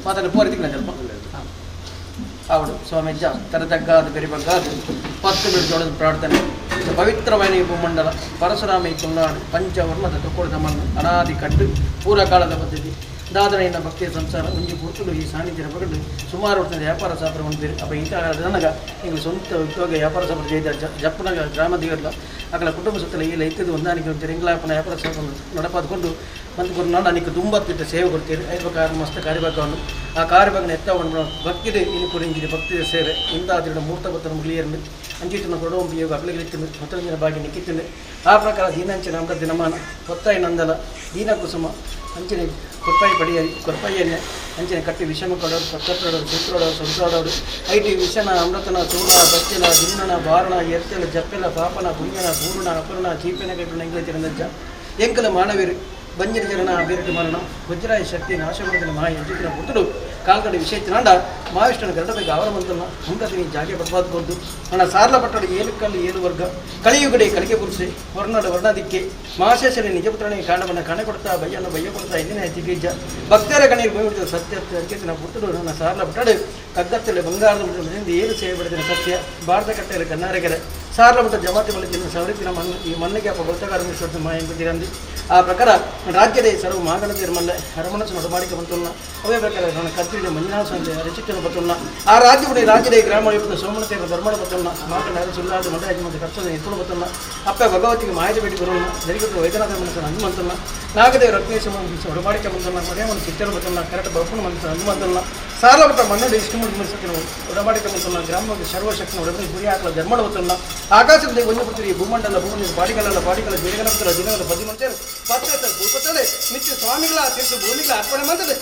ಮಾತಾಡ ಪೋರಿ ತಿಕ್ನ ಸ್ವಲ್ಪ ಆವಡು ಸ್ವಾಮಿ ಅಜ್ಜ ತರತಗ್ಗಾದ ಬೆರಿಬಗ್ಗಾದ 10 ಜೋಳದ ಪ್ರಾರ್ಥನೆ. ಪವಿತ್ರವಾಯಿನ ಭೂಮಂಡಲ ಪರಶುರಾಮ ತುಳುನಾಡು ಪಂಚವರ್ಣದ ತೊಕ್ಕೊಡದ ಮಣ್ಣು ಅನಾದಿ ಕಡ್ಡು ಪೂರ್ವಕಾಲದ ಪದ್ಧತಿ ದಾದನ ಭಕ್ತಿಯ ಸಂಸಾರ ಒಂಜಿ ಪುರ್ತುಡು ಈ ಸಾನ್ನಿಧ್ಯ ಬಗಡು ಸುಮಾರು ವರ್ಷದ ವ್ಯಾಪಾರ ಸಾಪರ ಹೊಂದಿರು. ಅಪ್ಪ ಈತ ನನಗ ಎಂಗ್ಲ ಸ್ವಂತ ಉದ್ಯೋಗ ವ್ಯಾಪಾರ ಸಾಪರ ಜೈದ ಜಪ್ಪನಗ ಗ್ರಾಮ ದೇವರ್ಲ ಅಕಲ ಕುಟುಂಬ ಸುತ್ತಲ ಈ ಇತ್ತದು ಹೊಂದಾಣಿಕೆ ಹೊಂದಿರು. ಎಂಗ್ಲಾಪನ ವ್ಯಾಪಾರ ಸಾಪರ ನಡಪಾದುಕೊಂಡು ಮತ್ತು ಗುರುನಾಡು ಅನಿಕ ತುಂಬತ್ತಿಟ್ಟ ಸೇವೆ ಕೊಡ್ತೀರಿ. ಐದು ಮಸ್ತ್ ಕಾರ್ಯಭಾಗವನ್ನು ಆ ಕಾರ್ಯಭಾಗನ ಎತ್ತವನ್ನು ಭಕ್ತಿದೆ ಇನ್ನು ಕುರಿಂಜಿರಿ ಭಕ್ತಿಯ ಸೇವೆ ಇಂತಾದಿರ ಮೂರ್ತ ಭಕ್ತರ ಮುಗಿಲಿಯರನ್ನು ಅಂಚಿತನ ಕೊಡುವಂಬ ಯೋಗ ಅಗಲಗಿಲಿತ್ತಿನ ಹೊತ್ತಂಜಿನ ಬಾಗಿ ನಿಕ್ಕಿತ್ತಿನ ಆ ಪ್ರಕಾರ ದೀನಂಚಿನ ಅಮೃತ ದಿನಮಾನ ಹೊತ್ತಾಯಿ ನಂದಲ ದೀನ ಕುಸುಮ ಅಂಚನೆ ಕೊರ್ಪಾಯಿ ಪಡಿಯರಿ ಕೊರ್ಪಾಯಿಯನ್ನೇ ಅಂಚನೆ ಕಟ್ಟಿ ವಿಷಮ ಕೊಡೋರು ಸತ್ತೋಡೋರು ಸೂತ್ರೋಡೋರು ಸಂಸಾಡೋರು IT ವಿಷನ ಅಮೃತನ ಸೂಲ ಬಚ್ಚಲ ದಿನ್ನನ ಬಾರಣ ಎರ್ತೆಲ ಜಪ್ಪೆಲ ಪಾಪನ ಪುಣ್ಯನ ಪೂರ್ಣ ಅಪೂರ್ಣ ಚೀಪೆನ ಕೈಪಣ ಎಂಗ್ಲ ಎಂಕಲ ಮಾನವೀರು ಬಂಜರ ಜರಣ ಬೇರಟು ಮರಣ ವಜ್ರಾಯ ಶಕ್ತಿ ನಾಶಮಂತನ ಮಹಾ ಯಂಚಿನ ಪುತ್ತಡು ಕಾಲ್ಗಡೆ ವಿಷಯತಿನಾಂಡ ಮಹಾವಿಷ್ಣುನ ಗರಡಬೇಕು ಅವರ ಮಂತನ ಹಂಗತಿನಿ ಜಾಗೆ ಬಡ್ಬಾದ್ ಕೊದ್ದು ನನ್ನ ಸಾರ್ಲ ಪಟ್ಟಣ ಏಳು ಕಲ್ಲು ಏಳು ವರ್ಗ ಕಲಿಯುಗಡೆ ಕಲಿಗೆ ಪುರುಷೆ ಹೊರನಾಡ ವರ್ಣದಿಕ್ಕೆ ಮಹಾಶೇಷನೇ ನಿಜಪುತ್ರನೇ ಕಾಂಡವನ್ನು ಕಣೆ ಕೊಡ್ತಾ ಬಯ್ಯನ ಬಯ್ಯ ಕೊಡ್ತಾ ಇಂದಿನ ತಿಗೀಜ ಭಕ್ತರ ಕಣ್ಣೀರು ಬೋಯ್ಬಿಡ್ತದೆ ಸತ್ಯ ಅಂಕಿತನ ಪುತ್ತಡು ನನ್ನ ಸಾರ್ಲ ಪಟ್ಟಡು ಕಗ್ಗತ್ತಲೆ ಬಂಗಾರದ ಮುಟ್ಟಿನಿಂದ ಏಳು ಸೇವೆ ಪಡೆದಿನ ಸತ್ಯ ಭಾರತ ಕಟ್ಟೆಯಲ್ಲಿ ಕನ್ನಾರೆಗೆರೆ ಸಾರ್ಲ ಮಟ್ಟ ಜಮಾತಿ ಮಲ್ಲಿನ ಸವರಿತಿನ ಮಣ್ಣು ಈ ಮಣ್ಣಿಗೆ ಅಪ್ಪ ಗೊತ್ತಗಾರ ಮಾಯ ಆ ಪ್ರಕಾರ ರಾಜ್ಯದ ಸರ್ವ ಮಹಾಗಣತಿಯರ ಮಲ್ಲೆ ಅರಮನಸ್ಸು ನಡುಮಾಡಿಕೆ ಬಂತುಲ್ಲ ಅವೇ ಪ್ರಕಾರ ನನ್ನ ಕತ್ತಿನ ಮಂಜುನಾಥ ಸ್ವಾಮಿ ರಚಿತನ ಬತ್ತುಲ್ಲ ಆ ರಾಜ್ಯ ರಾಜ್ಯದ ಗ್ರಾಮ ಸೋಮನತೆಯ ಧರ್ಮಣ ಬತ್ತುಲ್ಲ ಮಾತನಾಡ ಸುಲ್ಲಾದ ಮಂಡರಾಜ ಮತ್ತು ಕರ್ತದ ಎತ್ತುಳು ಬತ್ತುಲ್ಲ ಅಪ್ಪ ಭಗವತಿಗೆ ಮಾಯದ ಭೇಟಿ ಬರೋಣ ದರಿಗೊಟ್ಟು ವೈದ್ಯನಾಥ ಮನಸ್ಸನ್ನು ಹನುಮಂತಲ್ಲ ನಾಗದೇವ ರತ್ನೇಶ ಮನಸ್ಸು ಒಡಮಾಡಿಕೆ ಬಂತಲ್ಲ ಮರೆಯಮನ ಚಿತ್ತನ ಬತ್ತಲ್ಲ ಕರೆಕ್ಟ್ ಬಪ್ಪನ ಮನಸ್ಸು ಹನುಮಂತಲ್ಲ ಸಾಲಪಟ್ಟ ಮನ್ನಡಿ ಇಷ್ಟಮೂರ್ತಿ ಮನಸ್ಸನ್ನು ಒಡಮಾಡಿಕೆ ಬಂತಲ್ಲ ಗ್ರಾಮದ ಸರ್ವಶಕ್ತಿನ ಒಡಮಿ ಗುರಿ ಹಾಕಲ ಧರ್ಮಣ ಬತ್ತಲ್ಲ ಆಕಾಶದ ಒಂದು ಪುತ್ರಿ ಭೂಮಂಡಲ ಭೂಮಿ ಬಾಡಿಗಲ್ಲ ಬಾಡಿಗಲ ಜೀವನಪುತ್ರ ದಿನಗಳ ಪದಿ ಮನುಷ್ಯರು ಪತ್ರ ಭೂಪತ್ರಡೆ ನಿತ್ಯ ಸ್ವಾಮಿಗಳ ತೀರ್ಥ ಭೂಮಿಗಳ ಅರ್ಪಣೆ ಮಾಡ್ತದೆ.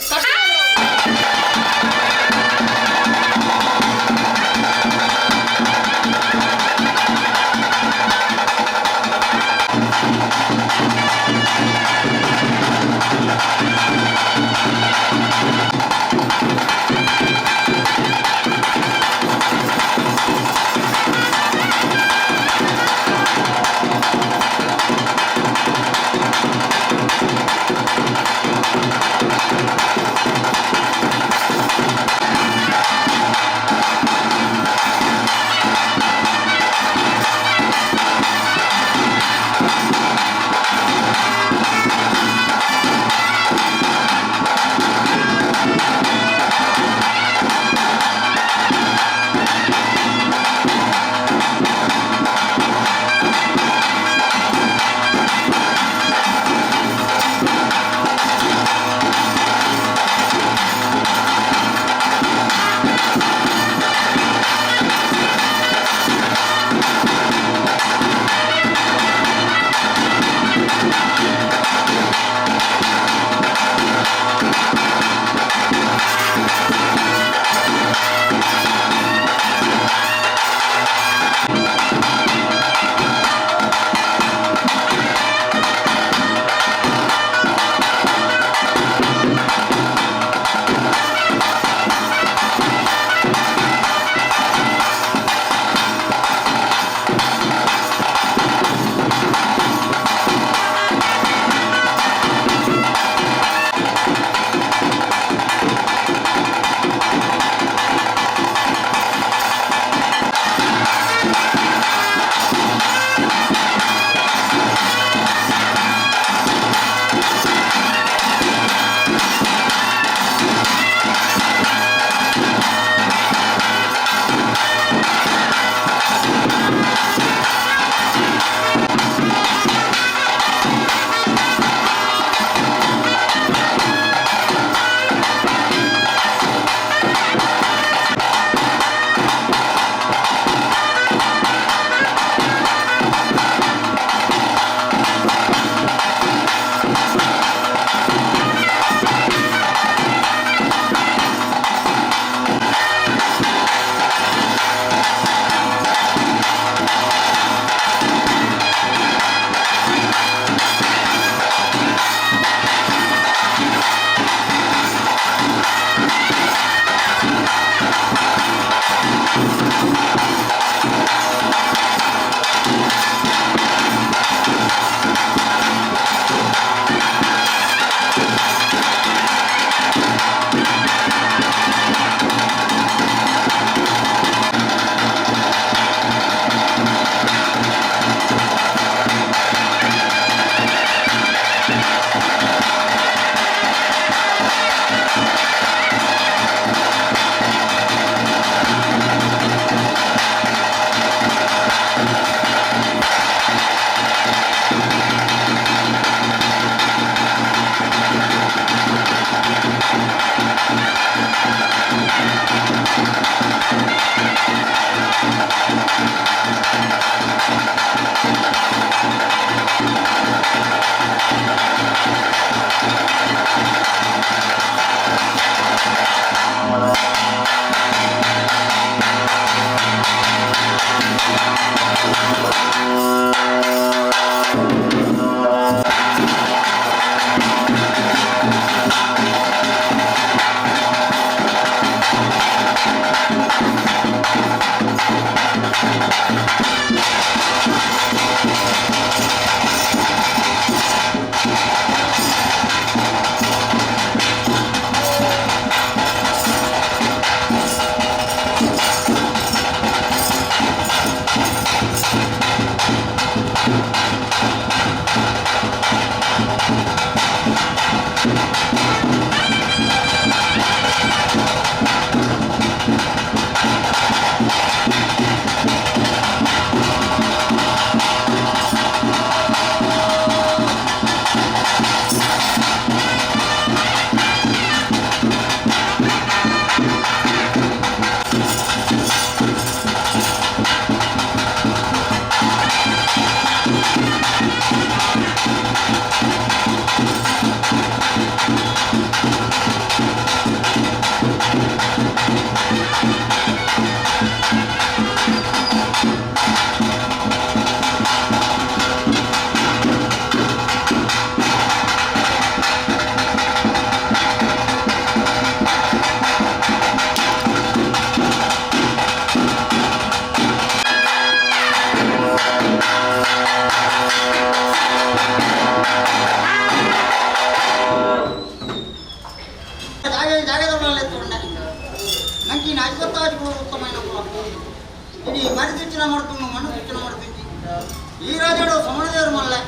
ಸೋಮದೇವರು ಮಲ್ಲೆ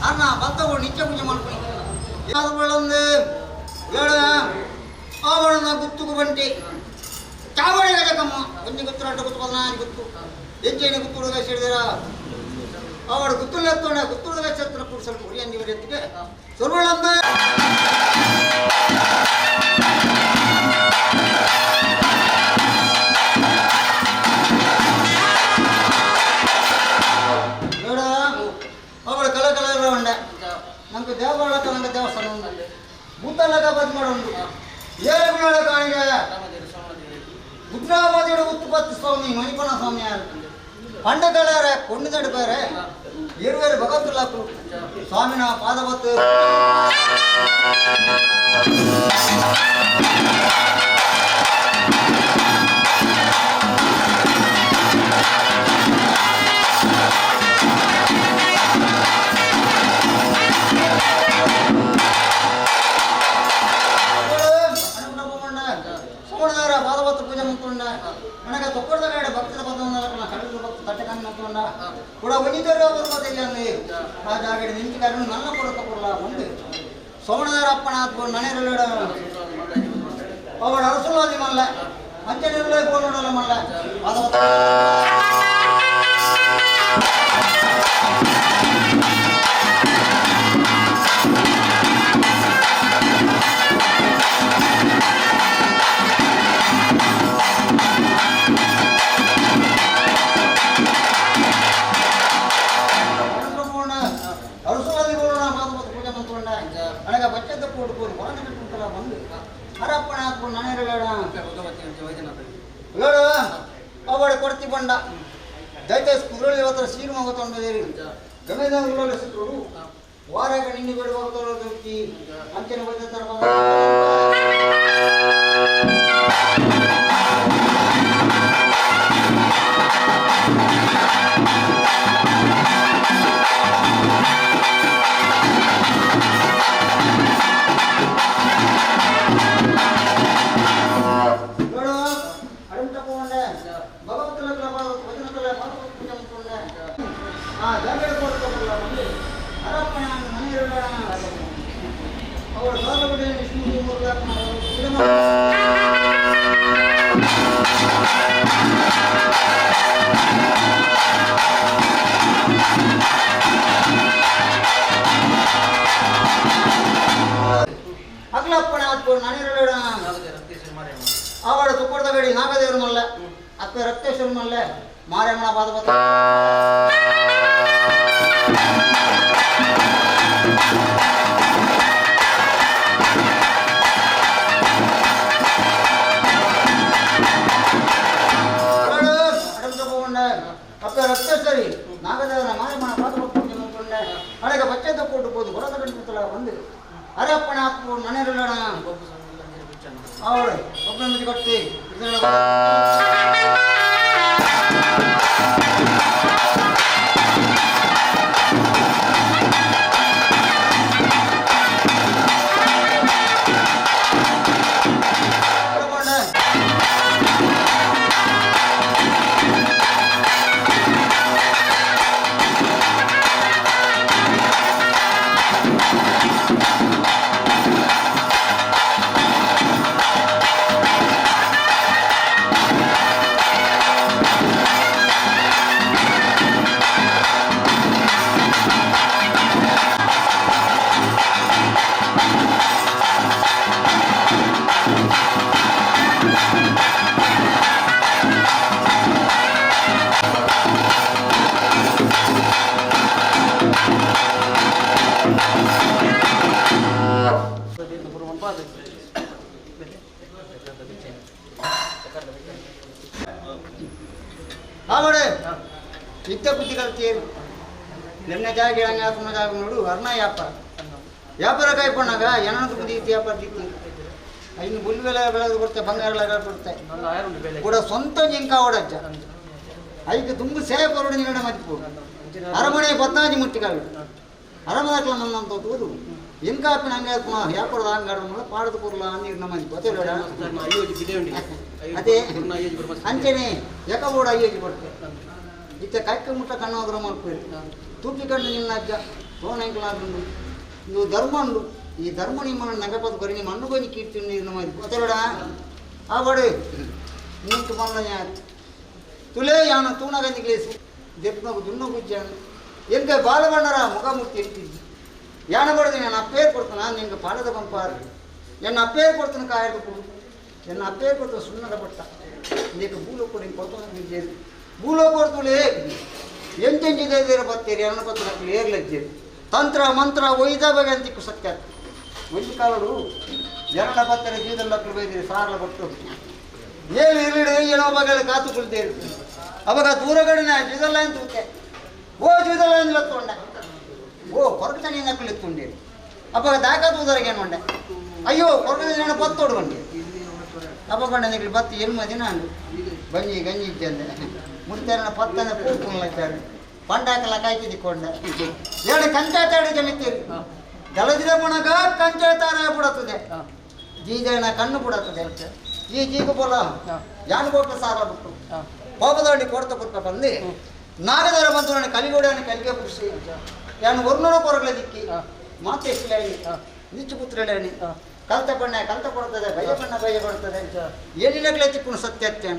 ಅನ್ನ ಭತ್ತಗಳು ನಿತ್ಯ ಪೂಜೆ ಮಾಡ್ಕೊಂಡು ಅದು ಏಳು ಆವರಣ ಗುತ್ತುಕು ಬಂಟಿ ಚಾವಳಿ ಗಜಕಮ್ಮ ಒಂಜಿ ಗುತ್ತು ರಡ್ಡು ಗುತ್ತು 14 ಗುತ್ತು ಹೆಚ್ಚಿನ ಗುತ್ತು ಹುಡುಗ ಹಿಡಿದಿರ ಅವಳು ಗುತ್ತುಲ್ಲ ಎತ್ತೋಣ ಗುತ್ತು ಹುಡುಗ ಛತ್ರ ಕೂಡ ಸ್ವಲ್ಪ ಹುರಿಯಂದಿ ಎತ್ತಿಗೆ ಸೊರ್ವಳಂದ ಬೇಡ ಅವಳು ಕಲ ಕಲ ಉಂಡೆ ನಮ್ಗೆ ದೇವಗಳಕ್ಕ ನಂಗೆ ದೇವಸ್ಥಾನ ಉಂಡು ಭೂತಲಕ ಬದ್ ಮಾಡೋಂಡು ಏಳುಗಳ ಕಾಣಿಗೆ ಉದ್ರಾವಾದಿയുടെ ಉತ್ಪತ್ತಿ ಸ್ವಾಮಿ ಮಣಿಪಣ ಸ್ವಾಮಿ ಪಂಡಗಳಾರ ಕೊಂಡು ನಡುಪಾರೆ ಇರುವರು ಭಗವತ್ತುಲ್ಲಾಕು ಸ್ವಾಮಿನ ಪಾದವತ್ತು ಸೋಮದೇವರ ಪಾದವತ್ತು ಪೂಜೆ ಮಾಡ್ಕೊಂಡ ನನಗೆ ತೊಕ್ಕದ ಕಡೆ ಭಕ್ತರ ಪದವನ್ನ ಕಡಲ ಭಕ್ತ ತಟ್ಟೆಕಣ್ಣು ಮಾಡ್ಕೊಂಡ ಕೂಡ ಒಣಿದರ ಬರ್ಬೋದಿಲ್ಲ ಆ ಜಾಗಡೆ ನಿಂತು ಕಾರಣ ನನ್ನ ಕೊಡಕ ಕೊಡಲ ಒಂದು ಸೋಮದೇವರ ಅಪ್ಪನ ಆತ್ಕೊಂಡು ಮನೆಯಲ್ಲೆಡ ಅವಳ ಅರಸುಲಾದಿ ಮಲ್ಲ ಅಂಚನೆಲ್ಲ ಬೋನೋಡಲ್ಲ ಮಲ್ಲ ಪಾದವತ್ತು ಅನಗ ಬಚ್ಚದ ಕೋಡು ಹೊರನ ಬಿಟ್ಟುಂಟಲ್ಲ ಬಂದು ಹರಪ್ಪಣ ಹಾಕೊಂಡು ನಾನೇರಬೇಡ ಹೇಳು ಅವಳು ಕೊಡ್ತಿ ಬಂಡ ದಯచేసి ಕುದುರೆ ಹತ್ರ ಸೀರು ಮಗತೊಂಡು ಗಮೇದ ಸಿಕ್ಕರು ವಾರಾಗ ನಿನ್ನೆ ಬೇಡುವಾಗ ಅಂಚನೆ ವೈದ್ಯತರ ಅಗ್ಲಪ್ಪಣ ಆತ್ಕೊಂಡು ನಾನೇರಬೇಡ ಆವಾಡ ತುಪ್ಪದ ಬೇಡಿ ನಾಗದೇವರು ಮಲ್ಲ ಅಪ್ಪೆ ರಕ್ತೇಶ್ವರ ಮಲ್ಲೆ ಮಾರಮ್ಮನ ಪಾದ ಅಪ್ಪೆ ರಕ್ತೇಶ್ವರಿ ನಾಗದೇವರ ಮಾರಮ್ಮನ ಪಾದ ಪೂಜೆ ಅಡಗ ಬಚ್ಚದ ಕೊಟ್ಟು ಹೋದು ಹೊರದ ಗಂಟು ಬಂದು ಹರಪ್ಪಣ ಹಾಕು ಮನೆಯಲ್ಲೋಣ ಅವಳು ಒಬ್ಬನ ಕೊಟ್ಟಿ ಆವಡೆ ನಿತ್ಯ ಬುದ್ಧಿ ಕಲ್ತೀರಿ ನಿನ್ನೆ ಜಾಗ ಹಂಗೆ ಜಾಗ ನೋಡು ಅರ್ಣ ವ್ಯಾಪಾರ ವ್ಯಾಪಾರ ಕಾಯ್ಕೊಂಡಾಗ ಏನಂತ ಬುದ್ಧಿ ಇತ್ತು ವ್ಯಾಪಾರ ತಿತ್ತಿ ಇನ್ನು ಬುಲ್ ಬೆಲೆ ಬೆಳೆದು ಕೊಡ್ತೆ ಬಂಗಾರ ಕೊಡ್ತೆ ಕೂಡ ಸ್ವಂತ ಜಿಂಕ ಓಡಜ್ಜ ಐಕೆ ತುಂಬ ಸೇವೆ ಕೊರಡು ನಿನ್ನ ಮಜ್ಪು ಅರಮನೆ ಪದ್ನಾಜಿ ಮುಟ್ಟಿಕಾಳು ಅರಮದಾಕ್ಲ ನನ್ನ ತೋದು ಎಂಕಾಪಿನ ಹಂಗೆ ವ್ಯಾಪಾರದ ಅಂಗಡಿ ಪಾಡದ ಕೊರ್ಲ ನೀರು ನಮ್ಮ ಗೊತ್ತಿಲ್ಲ ಅದೇ ಅಂಚನೆ ಯಾಕ ಬೋರ್ಡ್ ಅಯ್ಯೋಜಿ ಕೊಡ್ತೆ ಇತ್ತ ಕೈಕ ಮುಟ್ಟ ಕಣ್ಣೋದ್ರ ಮಲ್ಪೇರು ತೂಪಿ ಕಣ್ಣು ನಿನ್ನ ಅಜ್ಜ ತೋಣಂಕಲಾದುಂಡು ಇದು ಧರ್ಮ ಉಂಡು ಈ ಧರ್ಮ ನಿಮ್ಮ ನಗಪದ ಕೊರಿ ನಿಮ್ಮ ಅಣ್ಣು కొని ಕೀರ್ತಿ ಗೊತ್ತಲಡ ಆ ಬಡೆ ನೀತು ಮಲ್ಲ ತುಲೇ ಯಾನ ತೂಣಗಂದಿ ಕ್ಲೇಸು ದೆಪ್ಪನಗು ದುನ್ನ ಗುಜ್ಜಾನು ಎಂಕ ಬಾಲಬಣ್ಣರ ಮುಖಮೂರ್ತಿ ಎಂತಿದ್ದಿ ಯಾನ ಬಡ್ದು ನಾನು ಅಪ್ಪೇರು ಕೊಡ್ತಾನ ನಿಂಗೆ ಪಾಲದ ಬಂಪಾರು ಎನ್ನ ಅಪ್ಪೇರು ಕೊಡ್ತಾನ ಕಾಯದು ಕೊಡು ಎನ್ನ ಅಪ್ಪೇರು ಕೊಡ್ತಾನ ಸುಣ್ಣದ ಬಟ್ಟ నీకు భూలో కూడా కొత్త భూలో కొడుతులే ಎಂತೆಂಚಿದೆ ಬತ್ತೀರಿ ಅನ್ನ ಬತ್ತ ಏರ್ಲಜ್ಜೇರಿ ತಂತ್ರ ಮಂತ್ರ ಒಯ್ದ ಬಗೆ ಅಂತಿಕ್ಕು ಸತ್ಯ ಒಂದು ಕಾಲಡು ಎರಡ ಬತ್ತರ ಜೀವದಲ್ಲಿ ಬೈದಿರಿ ಸಾರ್ಲ ಕೊಟ್ಟು ಏಳು ಇರಲಿಡು ಏನೋ ಬಗೆಲ್ಲ ಕಾತು ಕುಳಿತೇರಿ ಅವಾಗ ದೂರಗಡಿನ ಜೀದಲ್ಲ ಅಂತ ಊತೆ ಓ ಜೀದಲ್ಲ ಅಂದ್ಲತ್ತೊಂಡ ಓ ಹೊರಗಡೆ ನೀನು ನಕ್ಕಲಿತ್ತುಂಡೇರಿ ಅವಾಗ ದಾಕಾತು ಉದರಗೇನು ಉಂಡೆ ಅಯ್ಯೋ ಹೊರಗಡೆ ನಾನು ಬತ್ತೋಡು ಬಂಡಿ ಅಪ್ಪಕೊಂಡ ನಿಗ್ಲಿ ಬತ್ತಿ ಎನ್ಮ ದಿನ ಅಂದು ಬಂಜಿ ಗಂಜಿ ಇದ್ದಂದೆ ಮುಡ್ತಾರನ ಪತ್ತನ ಪೂಪುನ್ಲಂತಾರೆ ಪಂಡಾಕಲ ಕಾಯ್ತಿದ್ಕೊಂಡ ಏಳು ಕಂಚಾತಾಡಿ ಜಮಿತೀರಿ ಜಲದಿರ ಮುಣಗ ಕಂಚಾತಾರ ಬಿಡತ್ತದೆ ಜೀಜನ ಕಣ್ಣು ಬಿಡತ್ತದೆ ಈ ಜೀಗ ಬೋಲ ಯಾನ್ ಕೋಟ ಸಾಲ ಬಿಟ್ಟು ಕೋಪದೊಂಡಿ ಕೊಡ್ತ ಕೊಡ್ತ ಬಂದು ನಾಗದರ ಬಂದು ನನ್ನ ಕಲಿಗೋಡನ ಕಲಿಗೆ ಪುರುಷಿ ಯಾನು ಒರ್ನೂರ ಕೊರಗಲ ದಿಕ್ಕಿ ಮಾತೆ ನಿಚ್ಚು ಪುತ್ರಲೇನಿ ಕಲ್ತ ಬಣ್ಣ ಕಲ್ತ ಕೊಡ್ತದೆ ಭಯ ಬಣ್ಣ ಭಯ ಕೊಡ್ತದೆ ಏನಿಲ್ಲಗ್ಲೇ ತಿಕ್ಕುನು ಸತ್ಯ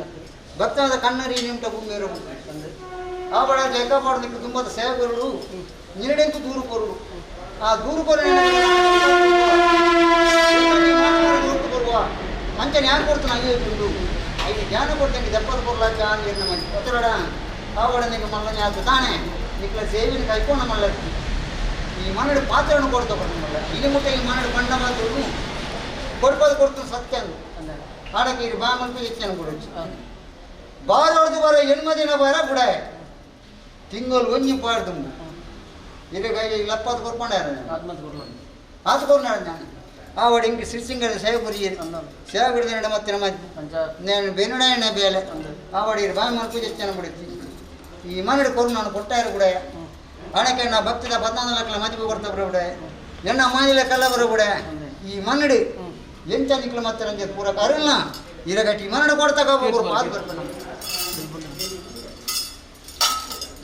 ಭಕ್ತನಾದ ಕಣ್ಣರಿ ನಿಂಟ ಭೂಮಿ ಆ ಬಡ ಜಯಕಾಪಾಡೋದಕ್ಕೆ ತುಂಬದ ಸೇವಕರು ನೀರೆಂತು ದೂರು ಕೊರು ಆ ದೂರು ಕೊರು ಬರುವ ಅಂಚನೆ ಯಾರು ಕೊಡ್ತಾನೆ ಅಯ್ಯೋ ದುಡ್ಡು ಐದು ಜ್ಞಾನ ಕೊಡ್ತೇನೆ ದಪ್ಪದ ಕೊರ್ಲಾಕ ನೀರಿನ ಮಂದಿ ಒತ್ತಡ ಆ ಬಡ ನಿಂಗೆ ಮಲ್ಲನೆ ಆತು ತಾನೆ ನಿಕ್ಲ ಸೇವಿನ ಕೈಕೋಣ ಮಲ್ಲತ್ತಿ ಈ ಮನಡು ಪಾತ್ರವನ್ನು ಕೊಡ್ತಾ ಮಲ್ಲ ಇಲ್ಲಿ ಮುಟ್ಟ ಈ ಮನಡು ಬಣ್ಣ ಮಾತ್ರ ಕೊಡ್ಬೋದು ಕೊಡ್ತಾನೆ ಸತ್ಯ ಅಂದು ಆಡಕ್ಕೆ ಇದು ಬಾ ಮಲ್ಪು ಹೆಚ್ಚಾನ ಕೊಡೋದು ಬಾರೋದು ಬರ ಎಣ್ಮ ದಿನ ಬರ ಬುಡ ತಿಂಗಳು ಒಂಜಿ ಪಾಡ್ದು ಇದಕ್ಕೆ ಲಪ್ಪತ್ತು ಕೊರ್ಕೊಂಡಾರ ಆತ್ಕೊಂಡಾರ ನಾನು ಆ ವಡಿ ಹಿಂಗೆ ಸಿರ್ಸಿಂಗದ ಸೇವೆ ಪುರಿ ಸೇವೆ ಬಿಡಿದ ಮತ್ತೆ ನಮ್ಮ నేను ಬೆನ್ನುಡಾಯಣ ಬೇಲೆ ಆ ವಡಿ ಬಾ ಮಲ್ಪು ಹೆಚ್ಚಾನ ಬಿಡುತ್ತಿ ಈ ಮನಡು ಕೊರು ನಾನು ಕೊಟ್ಟಾರು ಕೂಡ ಅಣಕ್ಕೆ ನಾ ಭಕ್ತಿದ 14 ಲಕ್ಷ ಮದಿಪು ಕೊಡ್ತಾ ಬರಬಿಡೆ ಎಣ್ಣ ಮಾನಿಲ ಕಲ್ಲ ಬರಬಿಡೆ ಈ ಮನ್ನಡಿ ಎಂಚ ನಿಕ್ಲು ಮತ್ತೆ ನಂಗೆ ಪೂರ ಕಾರಲ್ಲ ಇರಗಟ್ಟಿ ಮನ್ನಡ ಕೊಡ್ತಾ ಪಾತ್ ಬರ್ತಾನೆ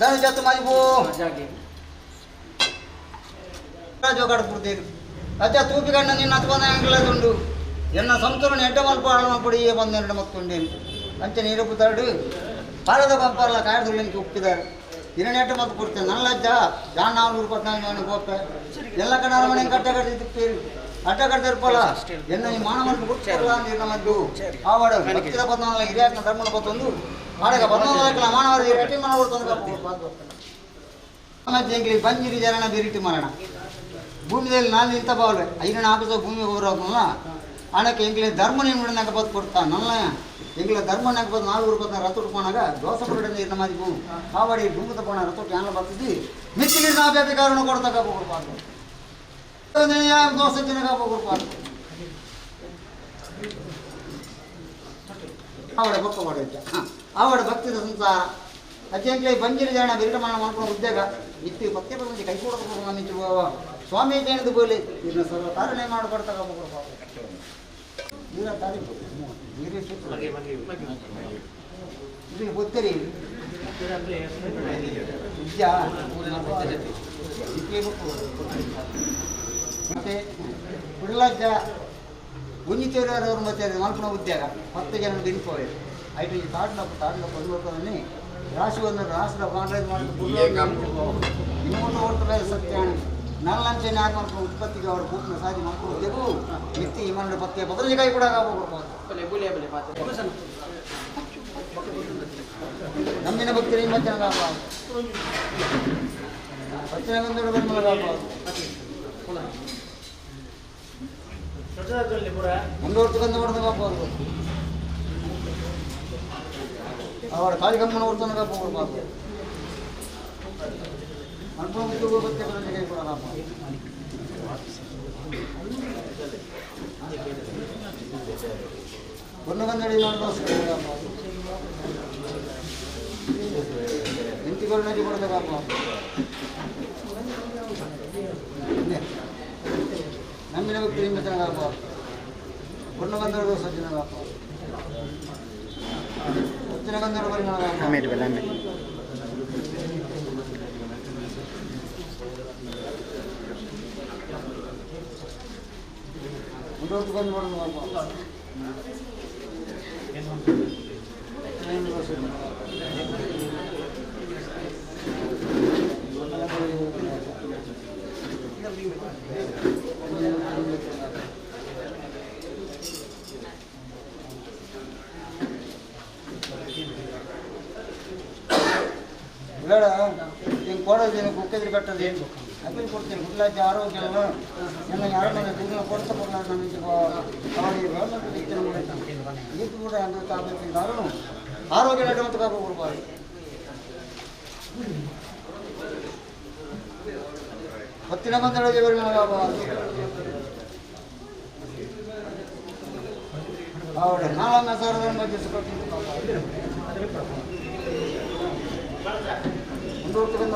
ದಾನ ಜಾತ ಮಾಜಿಬೋ ಜೋಗಾಡ ಪುಡ್ತೀರಿ ಅಜ್ಜ ತೂಪಿಗಣ್ಣ ನಿನ್ನ ಹತ್ಕೊಂಡ ಅಂಗ್ಲದುಂಡು ಎನ್ನ ಸಂತೂರಣ ಎಡ್ಡ ಮಲ್ಪ ಹಾಳು ಪಡಿ ಬಂದೆರಡು ಮತ್ತುಂಡೇನು ಅಂಚೆ ನೀರು ಪುತ್ತಾಡು ಪಾಲದ ಬಂಪರ್ಲ ಕಾಯ್ದುಳ್ಳಿಂಗೆ ಉಪ್ಪಿದ್ದಾರೆ ಇನ್ನೆಟ್ಟು ಮತ್ತು ಕೊಡ್ತೇನೆ ನನ್ನ ಲಜ್ಜ ಜಾಣ ನಾಲ್ನೂರು ಪದ್ನಾಲ್ಕು ಗೋಪೆ ಎಲ್ಲ ಕಡೆ ಅರಮನೆ ಕಟ್ಟ ಕಟ್ಟಿದ್ದೀರಿ ಅಡ್ಡ ಕಟ್ಟಿರ್ಪಲ್ಲ ಎನ್ನ ಈ ಮಾನವನ ಗುರ್ತಿರಲ್ಲ ನೀರಿನ ಮದ್ದು ಆವಾಡ ಭಕ್ತಿದ 14 ಹಿರಿಯಾಕನ ಧರ್ಮನ ಬತ್ತೊಂದು ಆಡಗ 14 ಮಾನವರ ಕಟ್ಟಿ ಮನ ಕೊಡ್ತೊಂದು ಜಂಗ್ಲಿ ಬಂಜಿರಿ ಜರಣ ಬಿರಿಟಿ ಮರಣ ಭೂಮಿದಲ್ಲಿ ನಾನು ನಿಂತ ಬಾವಲೆ ಐರಣ ಆಫೀಸ ಭೂಮಿ ಹೋಗ್ರಲ್ಲ ಆಣಕ್ಕೆ ಎಂಗ್ಲಿ ಧರ್ಮ ನಿಮ್ಮ ಬತ್ತು ಕೊಡ್ತಾ ನನ್ನ ಎಂಗ್ಲ ಧರ್ಮ ಬಂದು ನಾಲ್ಕು ರೂಪಾಯಿ ರಥ ಉಟ್ಕೊಂಡಾಗ ದೋಸೆ ಪುರಡ ನೀರಿನ ಮಾದಿ ಭೂಮಿ ಆವಾಡಿ ಭೂಮಿ ತಗೊಂಡ ರಥ ಯಾನ ಬರ್ತದೆ ಮಿಚ್ಚಿ ನೀರು ನಾ ಬೇಕು ಕಾರಣ ಕೊಡ್ತಾ ಕೊಡ್ಬಾರ್ದು ದೋಸೆ ತಿನ್ನಕ ಕೊಡ್ಬಾರ್ದು ಆವಡ ಬೊಕ್ಕ ಮಾಡೋಜ್ಜ ಆವಡ ಭಕ್ತಿದ ಸಂಸಾರ ಅಜ್ಜಂಕ್ಲೆ ಬಂಜಿರಿ ಜನ ಬಿರುಡಮಾನ ಮಾಡ್ಕೊಂಡು ಉದ್ಯೋಗ ಇತ್ತು ಪತ್ತೆ ಬಂದು ಕೈ ಕೊಡೋದು ಸ್ವಾಮಿ ಜನದ ಬೋಲಿ ಇದನ್ನ ಸರ್ವ ತಾರಣೆ ಮಾಡಿಕೊಡ್ತಾ ನೀರ ತಾರೀಕು ನೀರು ಇದು ಗೊತ್ತರಿ ಮತ್ತೆ ಕುಡಲಜ್ಜ ಗುಂಜಿತೇರವರು ಮತ್ತೆ ಮಲ್ಪನ ಉದ್ಯೋಗ 10 ಜನ ಬಿನ್ಕೋವೆ ಐಟು ಈ ತಾಡ್ಲಪ್ಪ ತಾಡ್ಲಪ್ಪ ಒಂದು ರಾಶಿ ಒಂದು ರಾಷ್ಟ್ರ ಕಾಂಟ್ರಾಕ್ಟ್ ಮಾಡಿ ಇನ್ನೊಂದು ಹೊರತು ಸತ್ಯ ನಲ್ಲಂಚೆ ಯಾರು ಮಾಡ್ಕೊಂಡು ಉತ್ಪತ್ತಿಗೆ ಅವರು ಭೂಮಿನ ಸಾಧಿ ಮಾಡ್ಕೊಂಡು ಉದ್ಯೋಗ ಮಿತ್ತಿ ಈ ಮನೆ ಪತ್ತೆ ಬದಲಿಕಾಯಿ ಕೂಡ ನಮ್ಮಿನ ಭಕ್ತರು ಮತ್ತೆ ಮುಂದುವರ್ತು ಬಂದು ಹೊಡೆದು ಅವರ ಕಾಳಿಗಮ್ಮನ ಹೊರ್ತನ ಕೊಡ್ಬಾರ್ದು ನಮ್ಮಿನ ಭಕ್ತಿ ನಿಮ್ಮ ಸಜ್ಜನ ಮುಂದೋರ್ತು ಬಂದು ಮಾಡೋದು ಬೇಡ ಹಿಂಗೆ ಕೊಡೋದೇನು ಕುಕ್ಕಿದ್ರೆ ಕಟ್ಟೋದು ಏನು ಅಪ್ಪಿ ಕೊಡ್ತೀನಿ ಗುಡ್ಲಾಜಿ ಆರೋಗ್ಯ ಎಲ್ಲ ಯಾರೋ ದುಡ್ಡು ಕೊಡ್ತಾ ಕೊಡಲಾರ ನಮಗೆ ಅವರಿಗೆ ಈತ ಕೂಡ ಅಂದ್ರೆ ತಾಬೇಕು ಆರೋಗ್ಯ ನಡುವಂತ ಕಾಪ ಕೊಡ್ಬಾರ್ದು. ಹೊತ್ತಿನ ಬಂದೊಳಗೆ ಅವಳು ನಾಲ್ಕು ಸಾವಿರದ ಮಧ್ಯೆ ಮುಂದೋರ್ತು ಬಂದ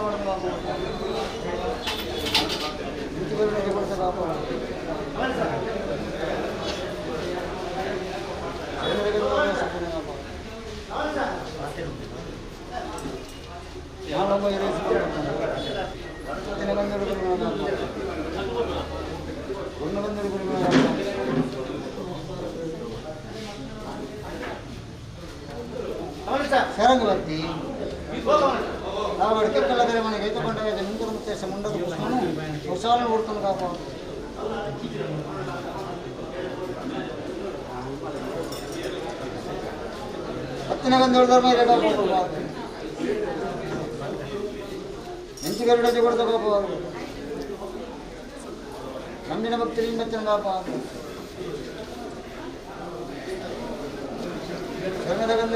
ಶರಂಗವರ್ತಿ ನಾವು ಕೆಕ್ಕಲ್ಲದರೆ ಮನೆಗೆ ಐತುಕೊಂಡಾಗ ಮುಂದೆ ಮುತ್ತೇಶ ಮುಂಡದ ಪುಷ್ಪನು ಹೊಸಾలను ಕೊಡ್ತಾನೆ ಕಾಪ. ಹತ್ತಿನ ಗಂಧ ಧರ್ಮ ಎಂಚಿಗರಡಜೆ ಕೊಡ್ತ ಕಾಪ. ನಂಬಿನ ಭಕ್ತರು ಮೆಚ್ಚನ ಕಾಪ. ಶರಣದ ಗಂಧ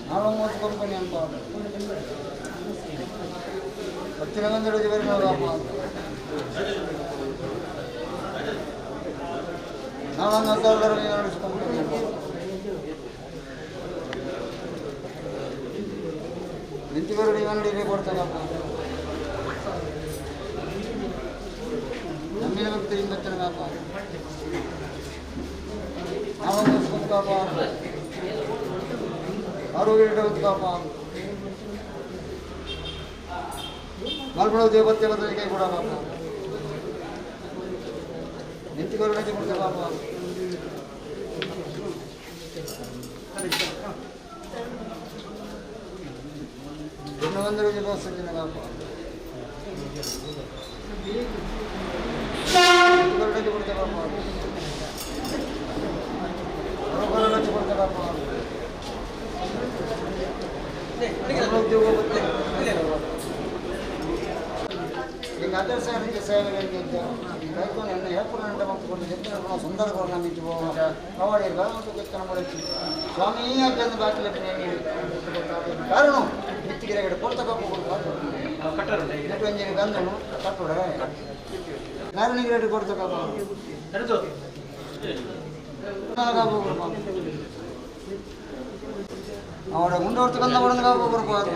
ನಾವು ಮೋಸ ಕಂಪನಿ ಅಂತ ಹತ್ತಿನ ಗಂಧ ಕಾಪ. ನಾವು ನಿಂತಿಗರಡಿ ಅಂಗಡಿ ಕೊಡ್ತಾರಪ್ಪ. ನಂಬಿನ ಭಕ್ತರು ಮೆಚ್ಚನ ಕಾಪ. ನಾವು ಮೋಸ ಕಾಪ. ಆರೋಗ್ಯ ಕಾಪ. ಮಲ್ಪಡ ದೇವತೆ ಬದಲಿಗೆ ಕೂಡ ಕಾಪ. ನಿಂತಿಗರಡಿ ಕೊಡ್ತಾರೆ ಕಾಪ. ಒಂದು ಸಜ್ಜನ ಕಾಪ. ನಿಂತಿಗರಡಿ ಕೊಡ್ತಾರೆ ಕಾಪ. ಕೊಡ್ತಾರೆ ಕಾಪ. ಈಗ ಅದರ್ಶನಿಗೆ ಸೇವೆಗಳಿಗೆ ಕೈಕೊಂಡು ಎಣ್ಣೆ ಹೇಪುರ ಮಕ್ಕಳು ಎತ್ತಿನ ಸುಂದರ ಕೊಡ ಅವಳಿ ಸ್ವಾಮಿ ಅಜ್ಜಂದು ಬಾಕಿ ಕಾರಣ ಮಿತ್ತಿಗೆ ಕೊಡ್ತ ಕಪ್ಪು ಗಂಧನು ಕಟ್ಟೋಡ ಕಾರಣಿಗೆ ರೇಟ್ ಕೊಡ್ತ ಕಪ್ಪ ಅವಳ ಮುಂದುವರ್ತು ಕಂದ ಕಾಪು ಕೊಡ್ಬಾರ್ದು.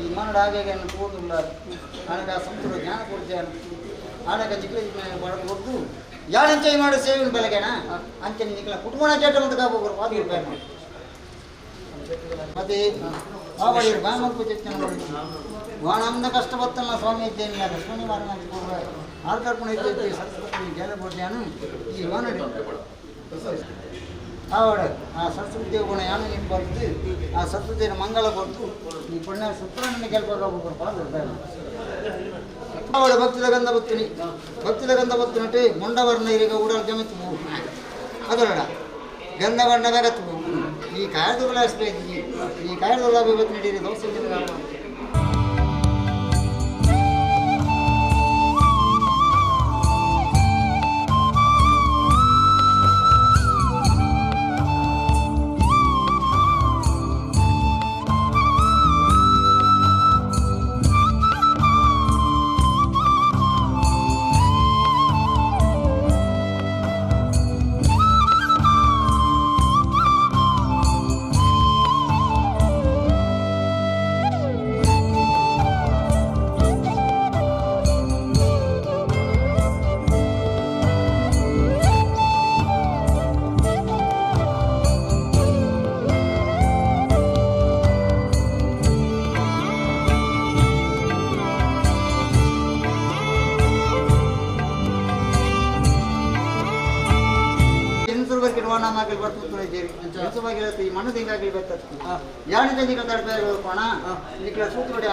ಈ ಮನಡ ಹಾಗೆ ಕೂಡುಲ್ಲ ಆನಗ ಸಂತರು ಜ್ಞಾನ ಕೊಡ್ತೇನೆ ಆನಗ ಚಿಕ್ಕ ಕೊಡ್ದು ಯಾಳಂಚೆ ಮಾಡಿ ಸೇವಿನ ಬೆಳಗ್ಗೆನ ಅಂಚೆ ನಿಕ್ಕಲ ಕುಟುಂಬನ ಚೇಟ ಅಂತ ಕಾಪು ಪಾದು ಮತ್ತೆ ಆವಳಿ ಬಾಮಲ್ಪು ಚೆಚ್ಚನ ವಾಣಂದ ಕಷ್ಟ ಬತ್ತಲ್ಲ ಸ್ವಾಮಿ ಇದ್ದೇನಿಲ್ಲ ಲಕ್ಷ್ಮಣಿ ವಾರಣ ಆರು ಕರ್ಕೊಂಡು ಇದ್ದೆ ಸರಸ್ವತಿ ಜಲ ಕೊಡ್ತೇನು ಈ ವಾನಡಿ ಆವಡ ಆ ಸರಸ್ವತಿ ಗುಣ ಯಾನು ನಿಮ್ಮ ಬರ್ದು ಆ ಸರಸ್ವತಿಯ ಮಂಗಳ ಕೊಟ್ಟು ಈ ಪುಣ್ಯ ಸುತ್ರನ ಕೇಳ್ಕೊಂಡು ಪಾದು ಅವಳ ಭಕ್ತಿದ ಗಂಧ ಬತ್ತಿನಿ ಭಕ್ತಿದ ಗಂಧ ಬತ್ತಿನಟ್ಟಿ ಮುಂಡವರ್ಣ ಇರಿಗ ಊಡಲ್ ಜಮಿತು ಅದರಡ ಗಂಧ ಬಣ್ಣ ಬೆಗತ್ತು ಈ ಕಾಯದುಗಳ ಈ ಕಾಯದುಗಳ ಬತ್ತಿನೀರಿ ದೋಸೆ. ನಮ್ಮ ಬರ್ತದೆ ಈ ಮಣ್ಣು ತಿಂಗಾಗಿ ಬರ್ತದೆ ಯಾಣ ನಿಕಲ ತಡಪೇ ಕೋಣ ನಿಕಲ ಸೂತ್ರ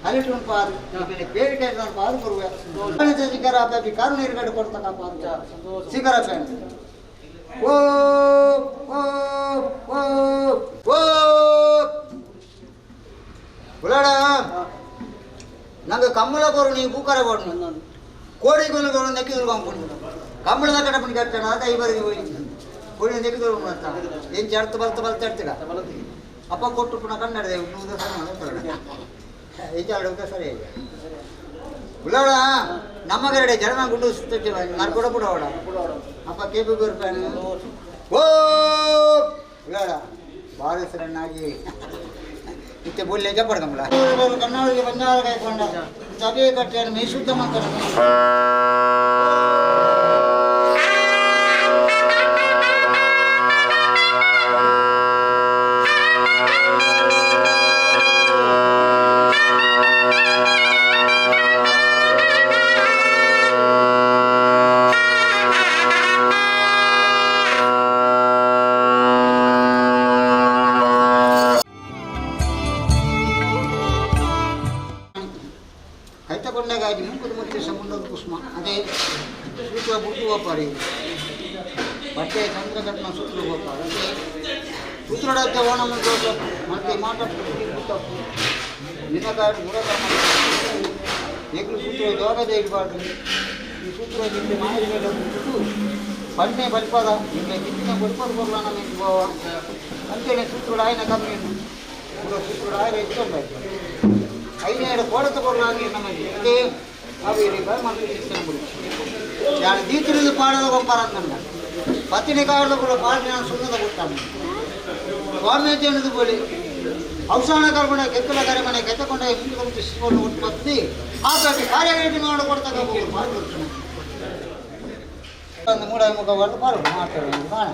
ಹಲಿಟು ಪಾದು పేరు ಪಾದು ಕೊರುವೆ ಸಿಗರ ಅಪ್ಪಿ ಕಾರು ನೀರು ಗಡ್ಡು ಕೊಡ್ತಕ್ಕ ಪಾದು ಸಿಗರ ಓ ಓ ಓ ಓ ಉಲಾಡ ನಂಗೆ ಕಮ್ಮಲ ಕೊರು ನೀ ಬೂಕರ ಕೊಡು ಕೋಡಿ ಕೊಲು ನೆಕ್ಕಿ ದುರ್ಗೊಂಡು ಕಮ್ಮಳದ ಕಡೆ ಕಟ್ಟಣ ಅದ ಐವರಿಗೆ ಹೋಗಿ ಕೋಡಿ ನೆಕ್ಕಿ ದುರ್ಗೊಂಡು ಏನು ಚರ್ತು ಬಲ್ತ ಬಲ್ತ ಇರ್ತೀರ ಅಪ್ಪ ಕೊಟ್ಟು ಪುನಃ ಕನ್ನಡ ಸರಿ ಸರಿ ಉಳ್ಳಾಡ ನಮ್ಮ ಕಡೆ ಜನ ಗುಂಡು ನರ್ಕೊಡ ಬಿಡೋಡ ಅಪ್ಪ ಕೇಪಿ ಬರ್ತಾನೆ ಓ ಉಳ್ಳಾಡ ಬಾರಿಸರನ್ನಾಗಿ ಇತ್ತೆ ಬೋಲ್ಲೆ ಜಪ್ಪಡ್ಕಂಬಲ ಕನ್ನಡಿಗೆ ಬಂಜಾರ ಕಾಯ್ಕೊಂಡ ಸಭೆ ಕಟ್ಟೆ ಮೇಶುದ್ಧ ಮಂತ್ರ ಕೈತಕೊಂಡಾಗಿ ಮುಂಕುದು ಮುಚ್ಚೆ ಸಮುದ್ರದ ಕುಸುಮ ಅದೇ ಸೂತ್ರ ಬುಟ್ಟು ಹೋಗ್ಪಾರಿ ಬಟ್ಟೆ ಚಂದ್ರಕಟ್ನ ಸೂತ್ರ ಹೋಗ್ಪಾರ ಅದೇ ಸೂತ್ರಡಕ್ಕೆ ಓಣ ಮತ್ತೆ ಮಾತಾಡ್ತು ನಿನ್ನಕಾಡು ಮುರಕರ್ಮ ಎಗ್ಲು ಸೂತ್ರ ಜೋಗದೇ ಇರಬಾರ್ದು ಈ ಸೂತ್ರ ನಿಮಗೆ ಮಾಹಿತಿ ಬಿಟ್ಟು ಪಂಟೆ ಬಲ್ಪದ ನಿಮಗೆ ಕಿತ್ತಿನ ಬಲ್ಪದ ಬರಲ ನಮಗೆ ಗೋವ ಅಂತೇಳಿ ಸೂತ್ರಡು ಆಯ್ನ ಕಮ್ಮಿ ಸೂತ್ರಡು ಆಯ್ನ ಇಟ್ಕೊಂಡಾಯ್ತು ಐನೇడు ಕೋಡತ ಕೊಡಲಾಗಿ ನಮಗೆ ಅದೇ ಅವು ಬಾಯ್ ಯಾರು ದೀತಿರಿದು ಪಾಡದ ಗೊಂಪಾರ ಅಂತಂದ ಪತ್ತಿನ ಕಾಡದ ಕೂಡ ಪಾಡಿ ನಾನು ಸುಣ್ಣದ ಕೊಟ್ಟಾನೆ ಸ್ವಾಮೀಜಿ ಅನ್ನೋದು ಬೋಲಿ ಔಷಧ ಕರ್ಕೊಂಡ ಕೆತ್ತಲ ಕರೆಮನೆ ಕೆತ್ತಕೊಂಡ ಮುಂದೆ ಶಿಸ್ಕೊಂಡು ಉತ್ಪತ್ತಿ ಆತಕ್ಕೆ ಕಾರ್ಯಗಳಿಗೆ ಮಾಡಿ ಕೊಡ್ತಕ್ಕ ಹೋಗುದು ಒಂದು ಮೂಡ ಮುಖ ಹೊಡೆದು ಪಾಡು ಮಾಡ್ತಾರೆ ಕಾಣ.